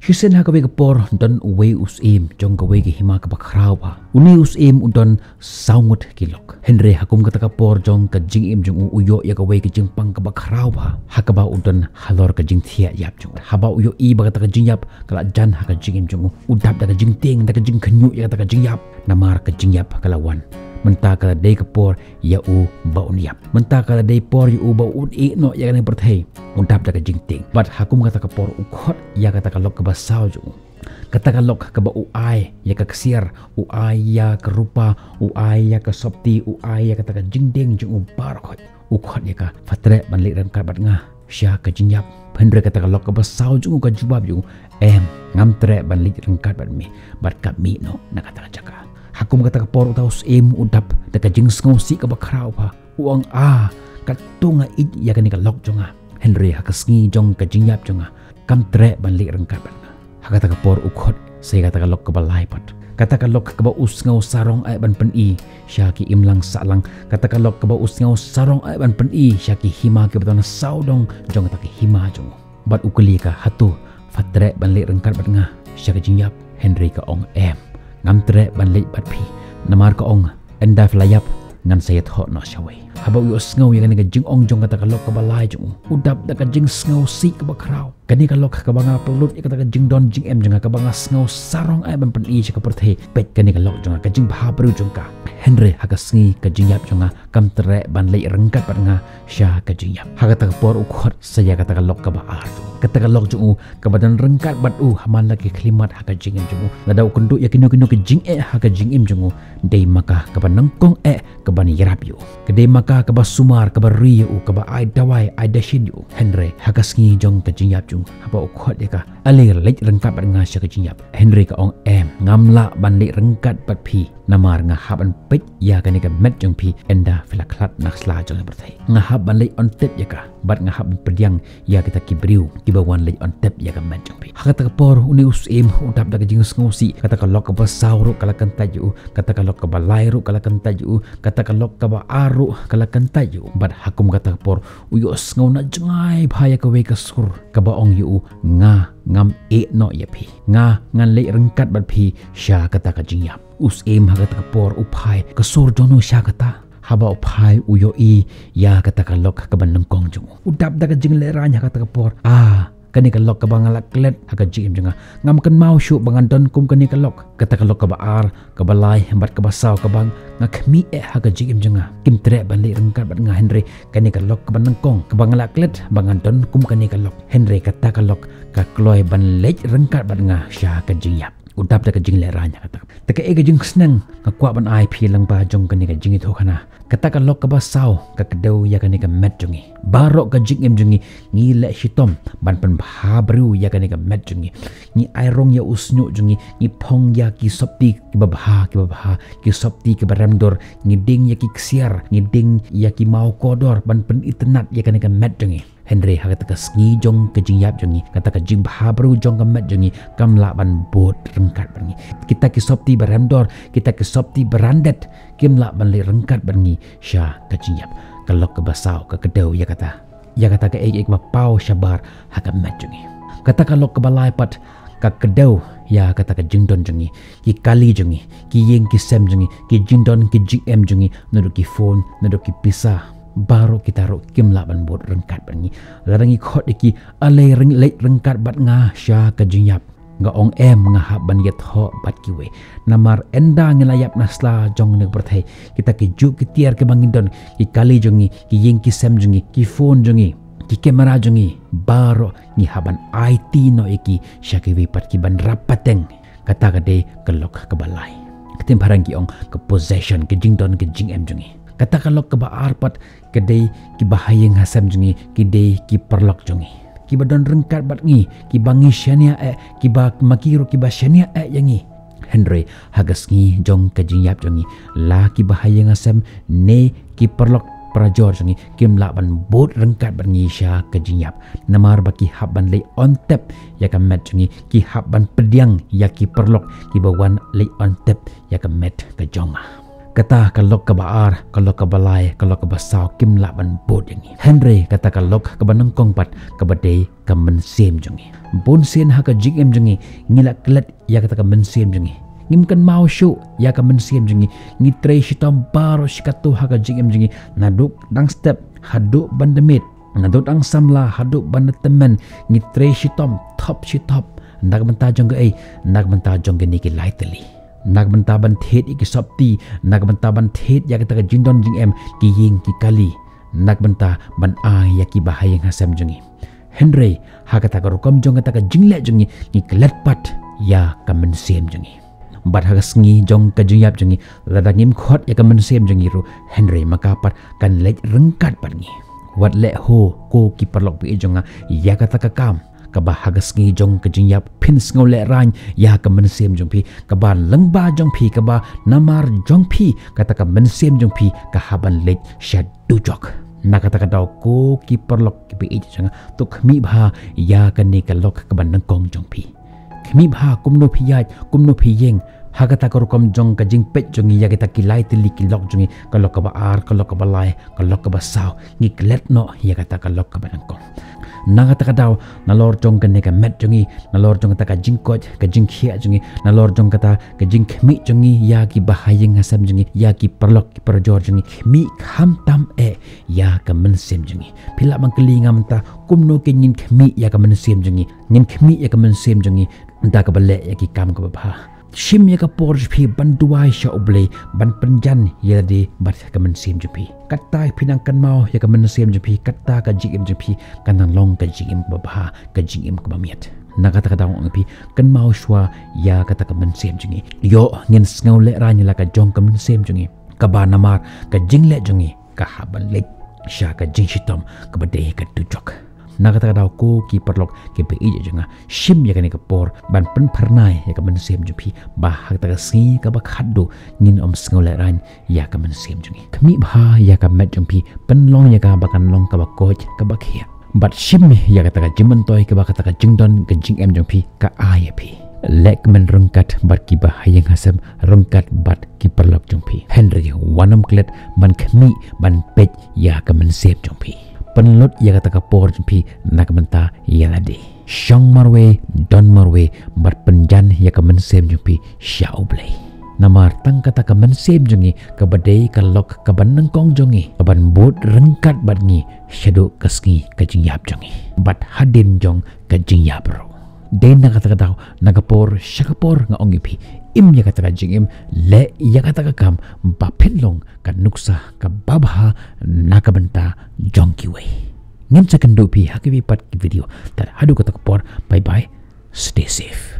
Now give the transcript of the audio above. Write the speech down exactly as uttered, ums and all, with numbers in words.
Shisien ha kawei ka por don uwei u syiem jong kawei ka hima kaba khraw bha. Une u syiem u don saw ngut ki lok. Hynrei ha kum kata ka por jong ka jingim jong u, u ïoh ïa kawei ka jingpang kaba khraw bha, ha kaba u don halor ka jingthiah ïap jong u. Haba u ïohi ba kata ka jingïap ka la jan ha ka jingim jong u, u dap da ka jingtieng, da ka jingkhynñiuh ïa kata ka jingïap. Namar ka jingïap ka la wan. Mynta ka la dei ka por ïa u ba un ïap. Mynta ka la dei por ïa u ba un ïeh noh ïa kane ka pyrthei. U dap da ka jingtieng. Bad ha kum kata ka por u khot ïa kata ka lok kaba saw jong u. Kata ka lok kaba u ai ïa ka ksiar, u ai ïa ka rupa, u ai ïa ka sopti, u ai ïa kata ka jingdeng jong u baroh khoit. U khot ïa ka, pha treh ban leit ryngkat bad nga sha ka jingïap. Hynrei kata ka lok kaba saw jong u ka jubab ïa u, em, ngam treh ban leit ryngkat bad me, bad kam mih noh na kata ka jaka. Ha kum kata ka por uta u syiem u dap da ka jingsngewsih kaba khraw bha. U ong, a, katto nga ïeit ïa kane ka lok jong nga. Hynrei ha ka sngi jong ka jingïap jong nga, kam treh ban leit ryngkat bad nga. Ha kata ka por u khot sa ïa kata ka lok kaba lai pat. Kata ka lok kaba u sngew sarong eh ban pyni sha ki imlang sahlang. Kata ka lok kaba u sngew sarong eh ban pyni sha ki hima kiba don sawdong jong kata ka hima jong u. Bad u kylli ka, hato pha treh ban leit ryngkat bad nga sha ka jingïap? Hynrei ka ong, em, ngam treh ban leit bad phi. Namar ka ong, ynda phi la ïap, ngan sa ïathoh noh shawei. Haba u ïohsngew ïa kane ka jingong jong kata ka lok kaba lai jong u, u dap da ka jingsngewsih kaba khraw. Kane ka lok kaba nga pynlut ïa kata ka jingdon jingem jong nga, kaba nga sngew sarong eh ban pyni sha ka pyrthei. Peit kane ka lok jong nga, ka jingbha briew jong ka. Hynrei ha ka sngi ka jingïap jong nga, kam treh ban leit ryngkat bad nga sha ka jingïap. Ha kata ka por u khot sa ïa kata ka lok kaba ar jong u. Kata ka lok jong u kaba don ryngkat bad u ha man la ki khyllipmat ha ka jingim jong u. Lada u kynduh ïa kino kino ki jingeh ha ka jingim jong u, dei ma ka kaba nyngkong eh kaban ïarap ïa u. Ka dei ma ka kaba sumar, kaba ri ïa u, kaba ai dawai, ai dashin ïa u. Hynrei ha ka sngi jong ka jingïap jong u, haba u khot ïa ka, ale leit ryngkat bad nga sha ka jingïap. Hynrei ka ong, em, ngam lah ban leit ryngkat bad phi. Namar nga hap ban peit ïa kane ka met jong phi ynda phi la khlad na ka sla jong ka pyrthei. Nga hap ban leit on tep ïa ka, bad nga hap ban pdiang ïa kita ki briew kiba wan leit on tep ïa ka met jong phi. Ha kata ka por une u syiem u dap da ka jingsngewsih, kata ka lok kaba saw ruh ka la kyntait ïa u, kata ka lok kaba lai ruh ka la kyntait ïa u, kata ka lok kaba ar ruh ka la kyntait ïa u. Bad ha kum kata ka por u ïohsngew na jngai bha ïa kawei ka sur kaba ong ïa u, nga ngam ïeh noh ïa phi. Nga ngan leit ryngkat bad phi sha kata ka jingïap. U syiem ha kata ka por u phai, ka sur jong no sha kata? Haba u phai u ïohi ïa kata ka lok kaba nyngkong jong u. U dap da ka jinglehrain ha kata ka por. A, kane ka lok kaba nga la klet ha ka jingim jong nga. Ngam kynmaw shuh ba ngan don kum kane ka lok. Kata ka lok kaba ar, kaba lai, bad kaba saw kaba nga khmih eh ha ka jingim jong nga. Kim treh ban leit ryngkat bad nga, hynrei kane ka lok kaba nyngkong kaba nga la klet ba ngan don kum kane ka lok. Hynrei kata ka lok ka kloi ban leit ryngkat bad nga sha ka jingïap. U dap da ka jinglehrain ha kata. Te kaei ka jingsneng nga kwah ban ai phi lyngba jong kane ka jingïathuhkhana? Kata ka lok kaba saw ka kdew ïa kane ka met jong ngi. Baroh ka jingim jong ngi ngi leh shitom ban pynbha briew ïa kane ka met jong ngi. Ngi ai rong ïa u shñiuh jong ngi, ngi phong ïa ki sopti kiba bha, kiba bha, ki sopti kiba rem dor, ngi ding ïa ki ksiar, ngi ding ïa ki maw kordor ban pynitynnad ïa kane ka met jong ngi. Hynrei ha kata ka sngi jong ka jingïap jong ngi, kata ka jingbha briew jong ka met jong ngi kam lah ban bud ryngkat bad ngi. Kita ki sopti ba rem dor, kita ki sopti ba randet kim lah ban leit ryngkat bad ngi sha ka jingïap. Ka lok kaba saw ka kdew ïa kata, ïa kata kaei kaei kaba paw shabar ha ka met jong ngi. Kata ka lok kaba lai pat ka kdew ïa kata ka jingdon jong ngi, ki kali jong ngi, ki ïing ki sem jong ngi, ki jingdon ki jingem jong ngi, naduh ki phone, naduh ki pisa. Baroh kita ruh kim lah ban bud ryngkat bad ngi. Lada ngi khot ïa ki, ale ryng-, leit ryngkat bad nga sha ka jingïap. Nga ong, em, nga hap ban ïathoh bad kiwei. Namar ynda ngi la ïap na sla jong kane ka pyrthei, kita ki juh ki tiar kiba ngi don, ki kali jong ngi, ki ïing ki sem jong ngi, ki phone jong ngi, ki kamera jong ngi, baroh ngi hap ban aiti noh ïa ki sha kiwei pat kiban rap pateng. Kata ka dei ka lok kaba lai. Ka ktien phareng ki ong ka possession, ka jingdon ka jingem jong ngi. Kata ka lok kaba ar pat ka dei ki bahaïing hasem jong ngi, ki dei ki paralok jong ngi, kiba don ryngkat bad ngi, kiba ngi shaniah eh, kiba ma ki ruh kiba shaniah eh ïa ngi. Hynrei ha ka sngi jong ka jingïap jong ngi, la ki bahaïing hasem ne ki paralok parajor jong ngi kim lah ban bud ryngkat bad ngi sha ka jingïap. Namar ba ki hap ban leit on tep ïa ka met jong ngi, ki hap ban pdiang ïa ki paralok kiba wan leit on tep ïa ka met ka jong nga. Kata ka lok kaba ar, ka lok kaba lai, ka lok kaba saw kim lah ban bud ïa ngi. Hynrei kata ka lok kaba nyngkong pat kaba dei ka mynsiem jong ngi. Bun sien ha ka jingim jong ngi ngi la klet ïa kata ka mynsiem jong ngi. Ngim kynmaw shuh ïa ka mynsiem jong ngi. Ngi trei shitom baroh shi katto ha ka jingim jong ngi, naduh dang step haduh ban da miet, naduh dang samla haduh ban da tymmen. Ngi trei shitom thop shi thop na ka bynta jong kaei? Na ka bynta jong kine ki lai tylli. Na ka bynta ban thied ïa ki sopti, na ka bynta ban thied ïa kata ka jingdon jingem, ki ïing ki kali, na ka bynta ban ai ïa ki bahaïing hasem jong ngi. Hynrei ha kata ka rukom jong kata ka jingleh jong ngi, ngi klet pat ïa ka mynsiem jong ngi. Bad ha ka sngi jong ka jingïap jong ngi, lada ngim khot ïa ka mynsiem jong ngi ruh, hynrei ma ka pat kan leit ryngkat bad ngi. Wat leh ho ko ki paralok ba ïeit jong nga ïa kata ka kam kaba ha ka sngi jong ka jingïap phin sngew lehraiñ ïa ka mynsiem jong phi, kaba lyngba jong phi, kaba namar jong phi kata ka mynsiem jong phi ka hap ban leit sha dujok. Na kata ka daw ko ki paralok kiba ïeit jong nga, to khmih bha ïa kane ka lok kaba nyngkong jong phi. Khmih bha kumno phi ïaid, kumno phi ïeng ha kata ka rukom jong ka jingpeit jong ngi ïa kita ki lai tylli ki lok jong ngi, ka lok kaba ar, ka lok kaba lai, ka lok kaba saw. Ngi klet noh ïa kata ka lok kaba nyngkong. Na kata ka daw, nalor jong kane ka met jong ngi, nalor jong kata ka jingkoit ka jingkhiah jong ngi, nalor jong kata ka jingkhmih jong ngi ïa ki bahaïing hasem jong ngi, ïa ki paralok ki parajor jong ngi, khmih khamtam eh ïa ka mynsiem jong ngi. Phi lah ban kylli nga mynta, kumno ke ngin khmih ïa ka mynsiem jong ngi? Ngin khmih ïa ka mynsiem jong ngi da kaba leh ïa ki kam kaba bha. Shim ïa ka por jong phi ban duwai sha U Blei, ban pynjan ïa lade bad ka mynsiem jong phi. Katta phi nang kynmaw ïa ka mynsiem jong phi, katta ka jingim jong phi kan nang long ka jingim kaba bha, ka jingim kaba miat. Na kata ka daw ong phi, kynmaw shuwa ïa kata ka mynsiem jong ngi. Ïoh ngin sngew lehraiñ la ka jong ka mynsiem jong ngi, kaba namar ka jingleh jong ngi ka hap ban leit sha ka jingshitom kaba dei ka dujok. Na kata ka daw ko ki paralok kiba ïeit jong nga, shim ïa kane ka por ban pynphyrnai ïa ka mynsiem jong phi, ba ha kata ka sngi kaba khatduh ngin ym sngew lehraiñ ïa ka mynsiem jong ngi. Khmih bha ïa ka met jong phi, pynlong ïa ka ba kan long kaba koit kaba khiah. Bad shim ïa kata ka jingmyntoi kaba kata ka jingdon ka jingem jong phi ka ai ïa phi. Leh kmen ryngkat bad ki bahaïing hasem, ryngkat bad ki paralok jong phi. Hynrei wat nym klet ban khmih ban peit ïa ka mynsiem jong phi. Pynlut ïa kata ka por jong phi na ka bynta ïa lade. Shong marwei, don marwei, bad pynjan ïa ka mynsiem jong phi sha U Blei. Namar tang kata ka mynsiem jong ngi kaba dei ka lok kaba nyngkong jong ngi, kaban bud ryngkat bad ngi shaduh ka sngi ka jingïap jong ngi bad hadien jong ka jingïap ruh. Dei na kata ka daw, na ka por sha ka por nga ong ïa phi, im ïa kata ka jingim, leh ïa kata ka kam ba phin long ka nuksa kaba bha na ka bynta jong kiwei. Ngin sa kynduh phi ha kiwei pat ki video. Tad haduh kata ka por, bye bye, stay safe.